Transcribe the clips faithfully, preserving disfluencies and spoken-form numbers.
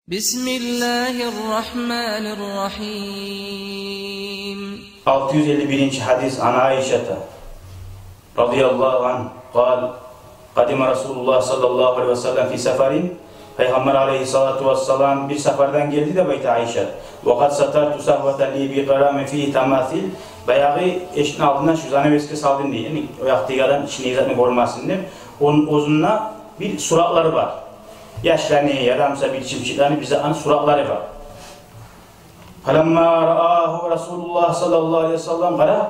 بسم الله الرحمن الرحيم. Алты юз элли биринчи гьадис. Ан Айшата радияллагьу анга къала: къадима Расулуллагь саллаллагьу алайгьи ва саллам фи сафарин. Пайхаммар алайгьиссалату вассалам бир сапардан гелди деп айта Айша. Ва къад сатарту сагьватан ли би къарамин фигьи тамасил. Баягъы эшикни алдына шу занавеске салдым дей. Яни о якъдагъы адам ичиндеги затны гёрмесин деп. Ону оьзюнде бир суратлар бар. Яшланы, яда буса бир чымчыкъланы, бир затланы суратлары бар. Фаламма раагьу Расулуллагь саллаллагьу алайгьи ва саллам, къара,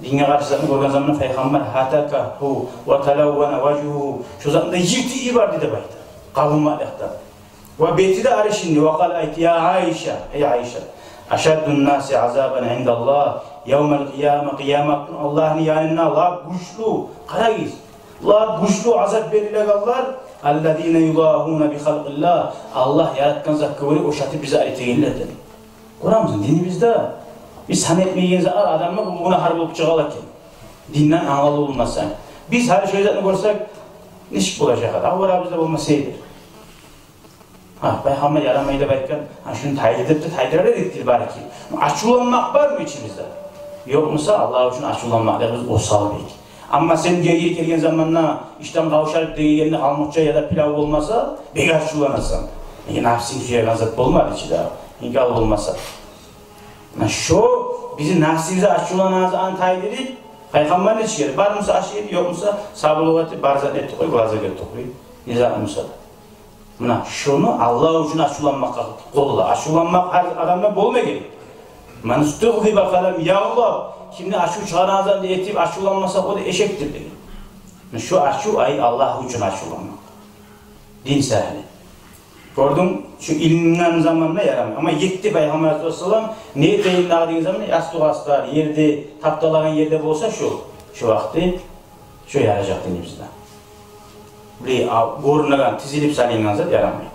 динге къаршы затны гёрген заманда Пайхаммар, гьатакагьу ва талаввана важгьугьу. Шу затны да йыртып йиберди деп айта. Къабулмакълыкъдан. Ва бети де арышынды. Ва къала, айтды: я Айша, эй Айша, ашаддун наси азабан индаллагь явмал къияма. Къыямат гюн Аллагьны янында лап гючлю, къарагъыз, лап гючлю азап берилегенлер, аллазина юдагьуна би халкъиллагь, Аллагь яратгъан затгъа гёре ошатып бир зат этегенлерден. Гёремисен, динибизде биз гьам этмейген затлар адамны къуллугъуна гьар болуп чыгъа экен. Динден англавлу болмаса. Биз гьар шо затны гёрсек, нечик болажакъ эди? Аварабызда болмаса эди. Гьа, Пайхаммар ярамай деп айтгъан, гьа, шуну тайдыр деп де тайдырар эдик дей балики. Ачувланмакъ бармы ичибизде? Ёкъ буса, Аллагь учун ачувланмакъ да биз осал бек. Амма сен уьйге гелген заманда ишден къавшалып дегенде къалмыкъча яда пилав болмаса, бек ачувланасан. Неге, напсынг сюеген зат болмады чы да, инкал болмаса. Муна шо бизин напсыбыз ачувланагъан затны тайдырып, Пайхаммар нечик эди? Бар буса ашай эди, ёкъ буса сабурлукъ этип, бар затны этип къой, глаза этип къой. Не зат буса да. Муна шону Аллагь учун ачувланмакъгъа къолла. Ачувланмакъ гьар адамда болма герек. Ман истугъзиба фалам ягъдаб. Кимни ачув чыгъарагъан затны этип ачувланмаса, о да эшекдир деген. Муна шо ачув, ай, Аллагь учун ачувланмакъ. Дин сагьлы. Гёрдюнг, шу илингден заманда ярамай. Амма етти Пайхаммар алайгьиссалам, не этейим дагъы деген заманда, ястугъу астар, ерде, тапталагъан ерде болса шу, шу вакъти шу яражакъ динибизде. Биле, а, гёрюнеген, тизилип салынгъан зат ярамай.